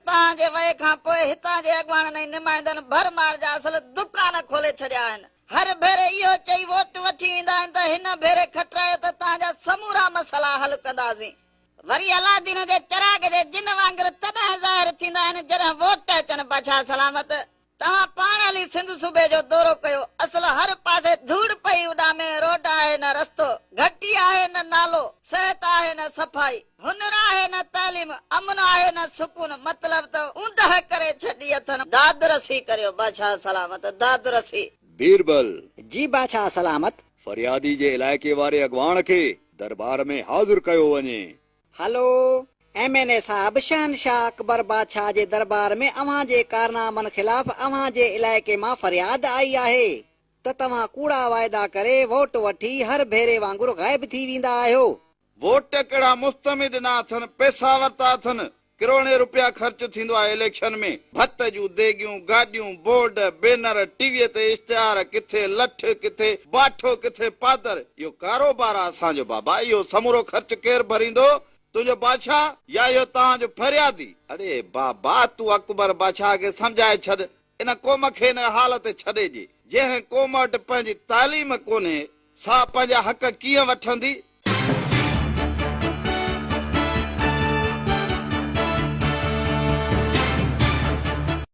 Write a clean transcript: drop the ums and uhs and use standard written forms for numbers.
توهان جي وئي کان پوء هتان جي اڳواڻن ۽ نمائندن ڀر مار جا اصل دڪان کولي ڇڏيا آهن. هر ڀيري اهو چئي ووٽ وٺي ايندا آهن ته هن ڀيري کٽرايو ته توهان جا سمورا مسئلا حل ڪنداسين. وري الادين جي چراغ جي جن وانگر تڏهن ظاهر ٿيندا آهن جڏهن ووٽ اچن. بادشاهه سلامت! توهان پاڻ هلي سنڌ صوبي جو دورو ڪيو، اصل هر پاسي ڌوڙ پئي اڏامي، روڊ آهي نه رستو، گهٽي آهي نه نالو، صحت آهي نه صفائي، هنر آهي نه تعليم، امن آهي نه سڪون، مطلب ته اوندهه ڪري ڇڏي اٿن. داد رسي ڪريو بادشاهه سلامت، داد رسي. بيربل. جي بادشاهه سلامت. فريادي جي علائقي واري اڳواڻ کي درٻار ۾ حاضر ڪيو وڃي. هلو، ايم اين اي صاحب شهنشاهه اڪبر بادشاهه جي درٻار ۾ اوهان جي ڪارنامن خلاف اوهان جي علائقي مان فرياد آئي آهي ته توهان ڪوڙا واعدا ڪري ووٽ وٺي هر ڀيري وانگر غائب ٿي ويندا آهيو. ووٽ ڪهڙا مفت ۾ ڏنا اٿن، پئسا ورتا اٿن، ڪروڙين روپيا خرچ ٿيندو آهي اليڪشن ۾، ڀت جون ديڳيون، گاڏيون، بورڊ، بينر، ٽي وي تي اشتهار، ڪٿي لٺ، ڪٿي باٺو، ڪٿي پادر، اهو ڪاروبار آهي اسان جو بابا، اهو سمورو خرچ ڪير ڀريندو؟ تنهنجو بادشاهه يا اهو توهان جو فريادي؟ اڙي بابا تون اڪبر بادشاهه کي سمجهائي ڇڏ، ان قوم کي ان حال تي ڇڏي ڏي، جنهن قوم وٽ پنهنجي تعليم ڪونهي، سا پنهنجا حق ڪيئن وٺندي؟